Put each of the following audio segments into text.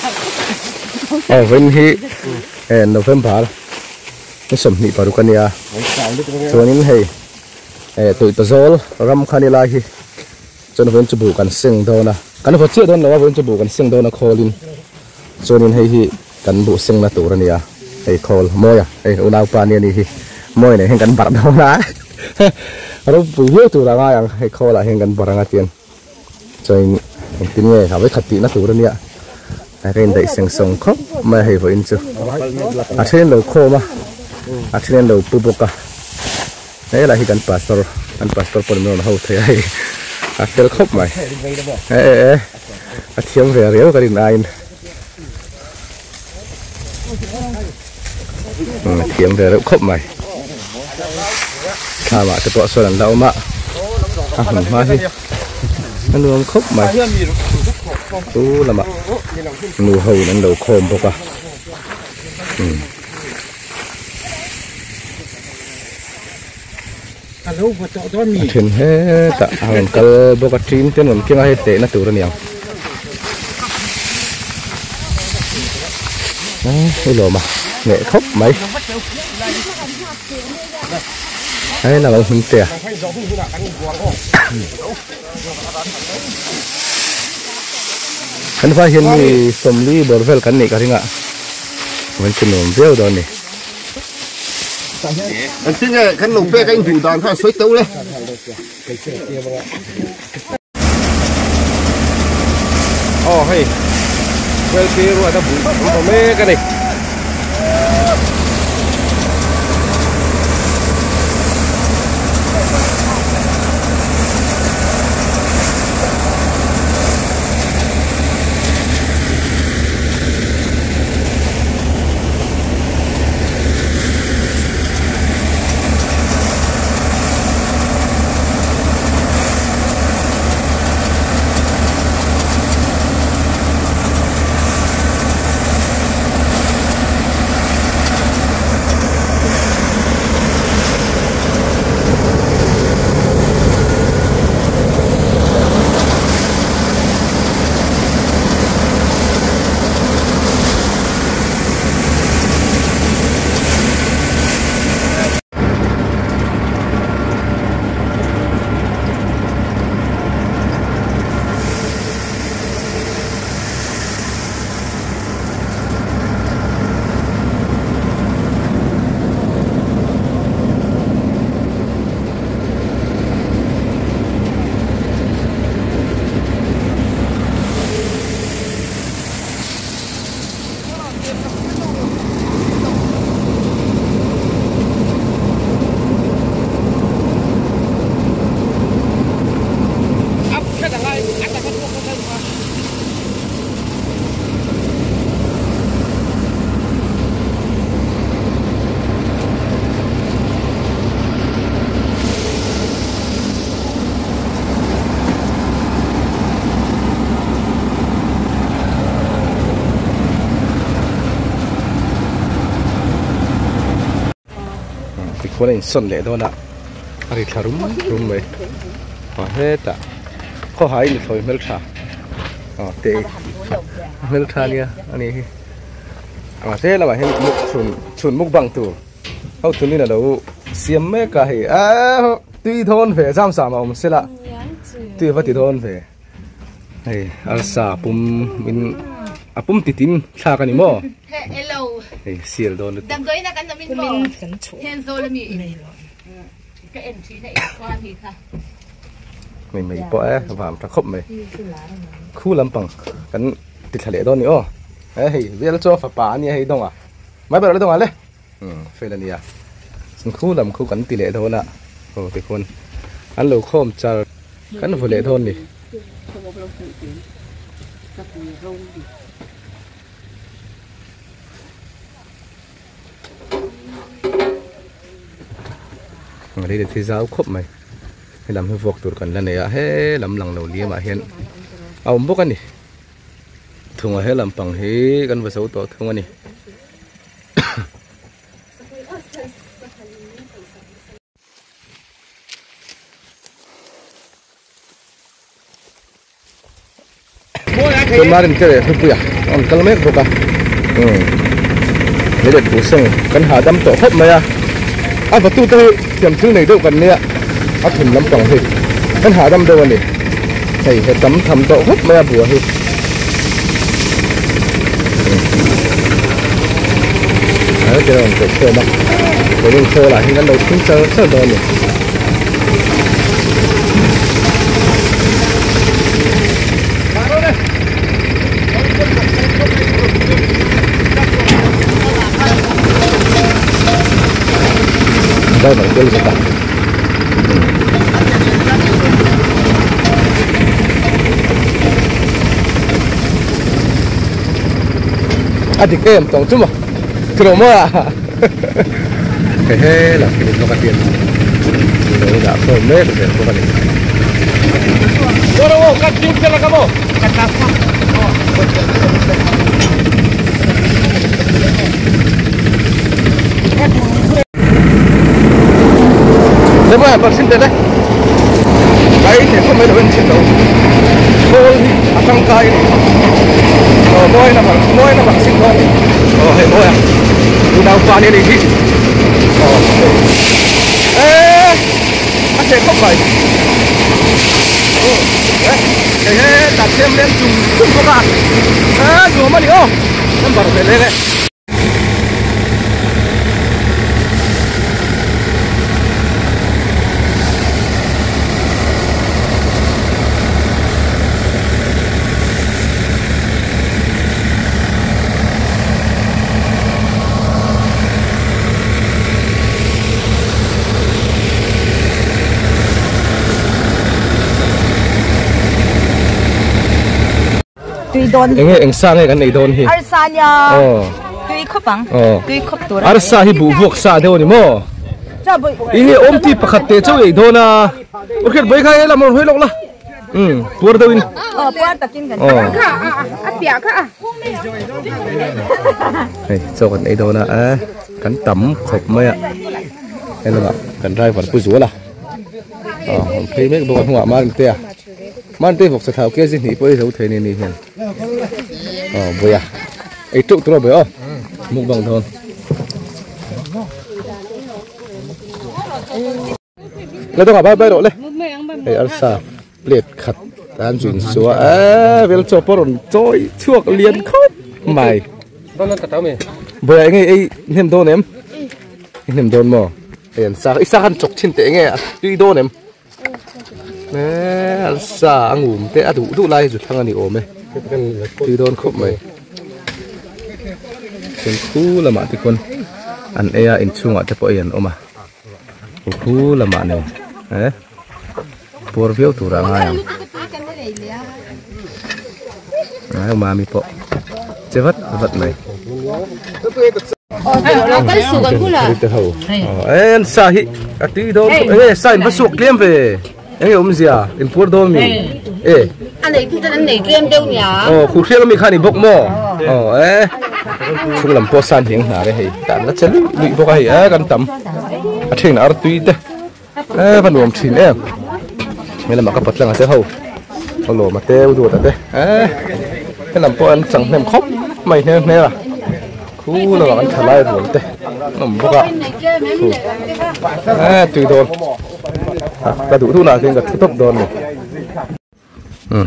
Aw vawiin hi November ni 26 a nia chuanin hei Tuihtazawl ram kha ni lai hi chuan vawiin chu buh kan seng dawn a kan vaw chiah dawn lo a vawiin chu buh kan seng dawn a khawlin chuanin hei hi kan buh sengna tur a nia hei khawl mawi a hei unaupa ania ni hi mawi nen hian kan barh dawn a ropui viau tur a ngai ang hei khawlah hian kan barh ang a tiang. Chuanin engtin nge a vawikhat tihna tur a nia a ka indaih seng sawng khawp mai a hei vawiin chu a then lo khawm a a then lo pu bawk a helai hi kan pastor kan pastor pawh min rawn ho thei a hei a fel khawp mai e e e a thiam ve riau ka rin aiin a thiam ve reuh khawp mai thlamah te pawh sawn an la awm a a hmun hma hi a nuam khawp mai chu lamah nu ho in an lo khawm bawk a a then hetah a rawn kal bawk a ṭin te an rawn keng a hei tehna tur a ni ang hei lawm a hneh khawp mai hei la lo hmun te a kan vai hian mi sawmli bawr vel kan nih ka ring a an che nuam viau dawn a ni. An ti nge kan lo pek a in duh dan kha a sawi teuh le. Aw hei Welpi ruat a buh an vaw mek a ni. Tikhuan a insawn leh dawn a a ri thla rum rum mai aw hetah khawhai nuthlawi hmeltha aw te hmeltha ania a nih hi aw he lamah hian muk chhun chhun mukbang tur ho thunin alo siam mek a hei aaa tui dawn ve zam zam a awm sela tui va ti dawn ve. Hei arsa pum in a pum titin thlak ani maw hello hei sial dawn lutuk damdawiin a kan awm in maw hen zawl ami ka en thin a in khua mi kha mai mai pawh e vam tha khawp mai khu lampang kan ti thla leh dawn ni aw e hei vel chaw fapa ania hei dawng a mai ber dawng a le umm fel ania chuan khu lam khu kan ti leh dawn a aw tikhuan an lo khawm char kan vaw leh dawn ni. Lei leh thi zau khawp mai he lam hi vuak tur kan la nei a he lam lang lo liam ah hian a awm bawk a ni thunga he lampang hi kan va zo tawh thung a ni. Chuan Marin te leh Hlupuia a rawn kal mek bawk a. Umm Leilet buh seng kan hahdam tawh khawp mai a. A vatu te hi thiam thil nei deuh kan nia a thun lampang hi kan hahdam deuh a ni. Hei he tam tham tawh khawp mai a bua hi. Umm a rawn teh khawm a. Keini khawl ah hian kan lo thing char char dawn a ni. Driver tel zet a a dik em tawng chu maw thilo maw a hehe lam khi bawk a tian lo dah khawm mek zel bawk a ni. Đúng rồi, bật xin tiền đấy. Đấy thì không mấy được xin đâu. Thôi à tăng cay này. Ờ môi là bằng xin thôi. Ờ hệ môi à. Tôi đau qua đi đi. Ờ. Ê, anh sẽ không phải. Đấy, cái đặt thêm lên dùng chung các bạn. Ê, dù mà đi ô. Em bảo về đây này. Enge eng sa nge kan nei dawn hi arsa nia tui khawp ang tui khawp tur arsa hi buh vuak sa deuh ani maw enge awm ti pakhat te chauh ei dawn a ukhiat bai kha helam rawn hawi lawk la puar deuh in puar takin kan a piah kha a hei chaw kan ei dawn a kan tam khawp mai a hei lamah kan driver pu zual a awm phei mek bawk a hnungah marin te a Man te vawk sathau kg hnih pawh hi zo thei ni ni hian aw buia ei teuh tur a buai aw mukbang dawn le dawngah bai bai rawh le hei arsa plate khat tan chu insua eee vel chaw pawh rawn chawi chhuak lian khawp mai buia enge ei hnem dawn em i hnem dawn maw hei an sa i sa khan chawk thin teh enge a tui dawn em. Sa a ngum te a duh duh lai chu thlang a ni awm e tui dawn khawp mai chuan khu lamah te khawn an ei a inchhungah te pawh ei an awm a khu lamah nen eh puar viau tur ah a ngai ang ai mami pawh che vat vat mai. En sa hi a tui dawn enge sa in va suak tlem ve enge awmzia in puar dawn mi e a nei tu ten an nei tlem deuh nia aw khu hriang ami kha ni bawk maw aw e chhung lam pawh san hiang hna re hei tan la che luih luih bawk a hei e kan tam a then ar tui te e va nuam thin em he lamah ka patlang a te ho aw lawm a te u duat a te e he lam pawh an chang hnem khawp mai hmel hmel a khu lamah kan tha lai rual te an awm bawk a khu e tui dawn ka duh duh nah hian ka thu tawp dawn a ni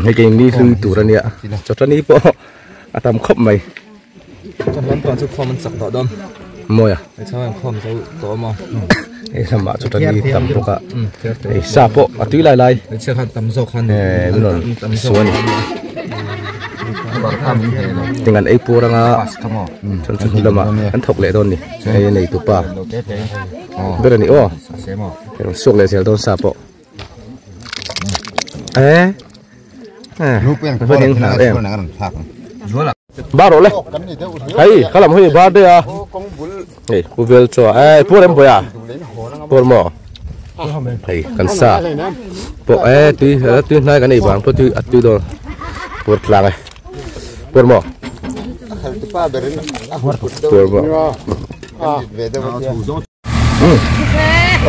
hei kei ni hlui tur a nia chawtani pawh a tam khawp mai. Lam chu khawm an chak tawh dawn. Mawi a. Hei chhang an khawm zo tawh maw. Hei lamah chu tani tam bawk a. Hei sa pawh a tui lai lai. Hei chhiat khan tam zawk khan. Eh min rawn suan a ni. Ting an ei pur anga chuan chu hnu lamah an thawk leh dawn ni. Hei a nei tupa ber a ni aw. Hei rawn suak leh zel dawn sa pawh. Eh. Eh. Bar rawh le hei ka lam hei bar daih a hei pu vel chaw eh pu rem pawih a pawr maw hei kan sa pawh eh tui tui hnai kan ei vang pawh tui a tui dawn pawr tlang e pawr maw pawr maw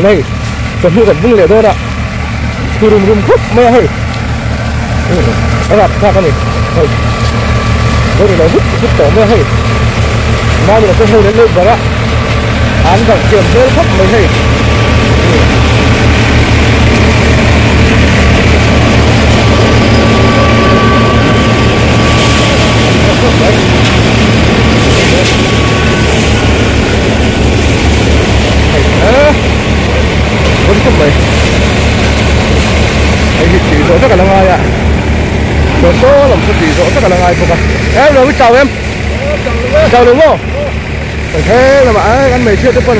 hei chawhnu kan bung leh dawn a thu rum rum khawp mai a hei a rap thlak a ni. Hei bawr lo hut hut tawh mai a hei mami lah chuan hei leh leh ber a an darh thiam hmel khawp mai hei. Mai hei hi tih zawh vek a la ngai a chaw saw lam chu tih zawh vek a la ngai bawk a em lo i chau em chau lo maw kan he lamah ai kan hmeichhia te pawn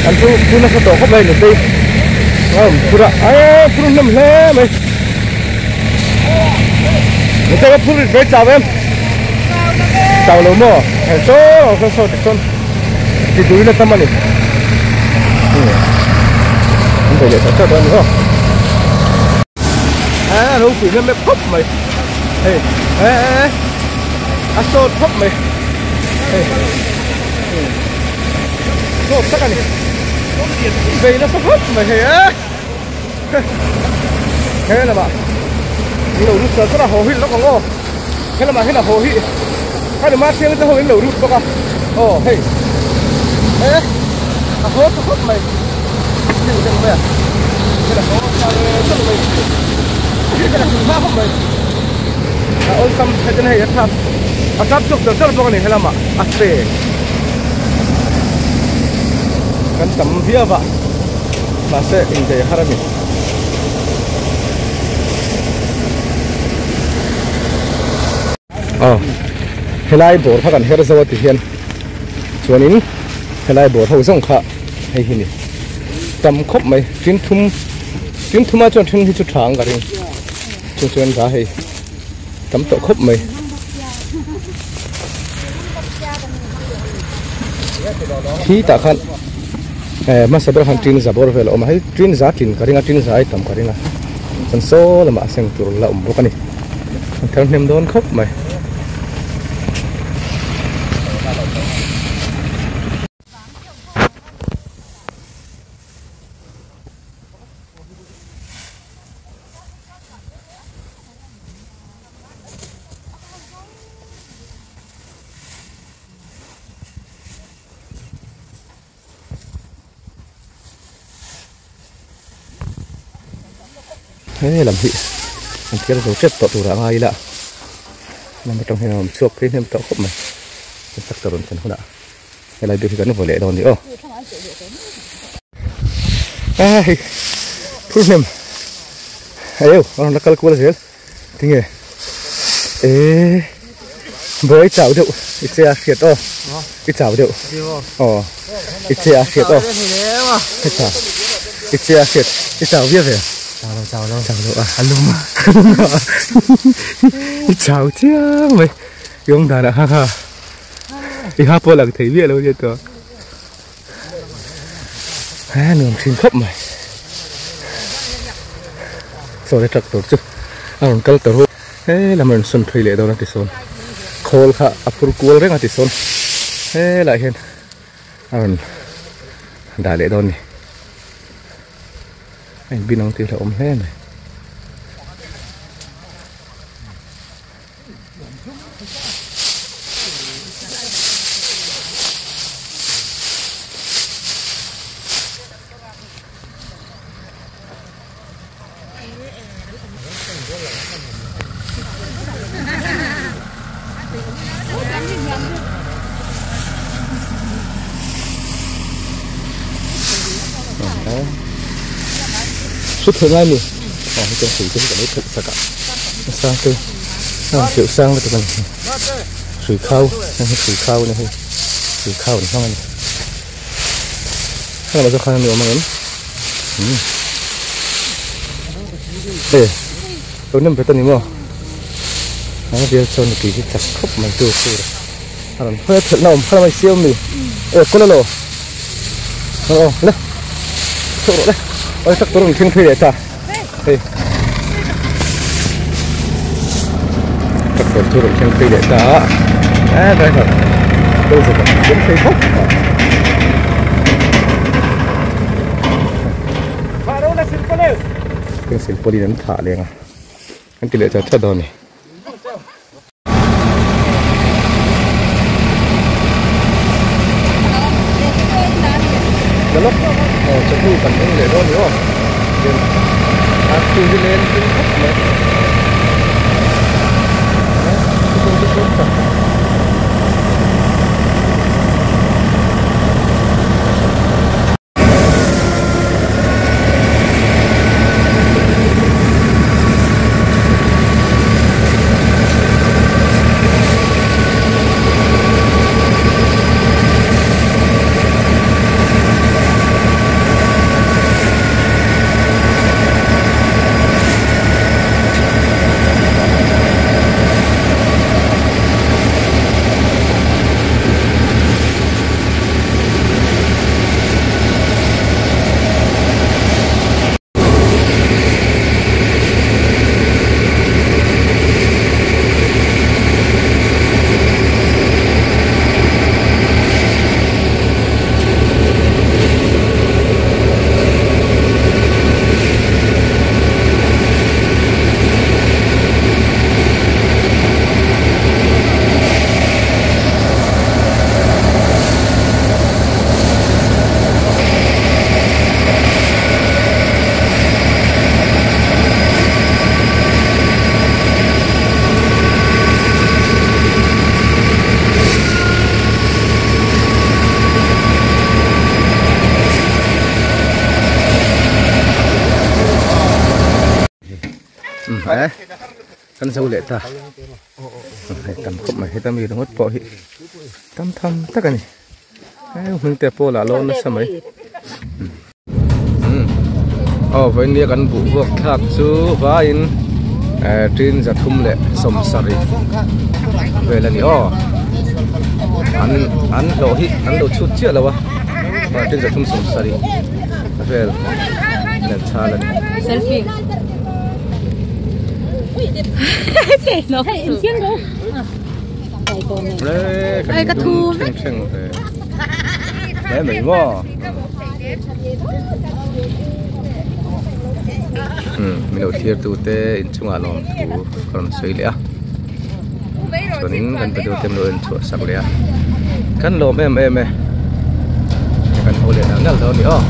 an chu phur nasa tawh khawp mai nutei a awm phur a ai phur hnem hle mai nutei a phur rit ve chau em chau lo maw he saw saw saw te chuan ti duin a tam a ni an bei leh tak tak a ni aw a ropui em em khawp mai hei a sawt khawp mai hei sawt tak a ni bei nasa khawp mai hei a he lamah in lo lut char char a haw hi lawk ang aw he lamah hian a haw hi a ni mahse te ho in lo lut bawk a aw hei e a haw ta khawp mai hei deuh mai a hei a haw char char mai hei a hma khawp mai a awlsam heti hei a thlap a thlap chhuak char char bawk a ni he lamah a fe kan tam viau a mahse inbei har a ni. Aw helai bawr kha kan her zo a ti hian chuanin helai bawr ho zawng kha hei hi ni tam khawp mai tin thum tin thuma chuan then hi chu tha ang ka ring chu chuan va hei tam tawh khawp mai khi tah khan eh hmasa ber khan tin za bawr vel a awm a hei tin za tin ka ring a tin za ai tam ka ring a chuan saw lamah a seng tur la awm bawk a ni. An thar hnem dawn khawp mai. He lam hi an thiar zo tep tawh turah ngai ila lam atang hian a awm chhuak phei hnem tawh khawp mai kan tak ta rawn thlen hunah helai bik hi kan vaw leh dawn a ni aw a hei phur hnem aeu a rawn la kal kual zel. Tinge eh buai chau deuh i che a hriat aw i chau deuh aw i che a hriat aw heta i che a hriat i chau viau ve chau lo chau lo chau lo a a lum i chau chiang mai i awm danah kha kha i ha pawh lang thei miah lo nia tawh a nuam thin khawp mai saw le truck tur chu a rawn kal ta rual he lam a rawn sawn phei leh dawn a tisawn khawl kha a phur kual reng a tisawn helaiah hian a rawn dah leh dawn a ni a inbin ang tih hlauhawm hle mai. Hru theih ngai mi aw hetiang hrui te hi kan lo phelh sak a sang te a keuh sang lutuk a ni hrui khau heng hi hrui khau a ni hei hrui khau an hmang a ni helamah zawk khan a ni awm ang em umm e lo nem vet a ni maw a bial chuan nupui hi chak khawp mai tu tur a rawn hawi a phelh na awm kha lamah i siam mi e kawl a lo aw le chhuak rawh le aw tractor a rawn thleng phei leh ta hei tractor chu a rawn thleng phei leh ta a driver kal zawk a thleng phei khawp mai silpaulin an thah leng a an ti leh chat chat dawn a ni. chawhnu kan eng leh dawn ni aw a thu hi len thil khawp mai Kan zo leh ta hei tam khawp mai heta mi ringawt pawh hi tam tham tak a ni hei hming te pawh lah lo nasa mai aw vawiin nia kan buh vuak thlak chu vaiin tin zathum leh sawmsarih vel a ni aw an an hlawh hi an lo chhut chiah lo a tin zathum sawmsarih vel nen chhal a ni. Selfie. Ê, cái thu Đấy mình quá. Mình đầu tiên tu tê in chung alom thu còn suy lẽ. Cho nên cần phải đầu tiên luyện chuột sắc lẽ. Căn lồm em em em. Căn hồ liền nắng đó nữa.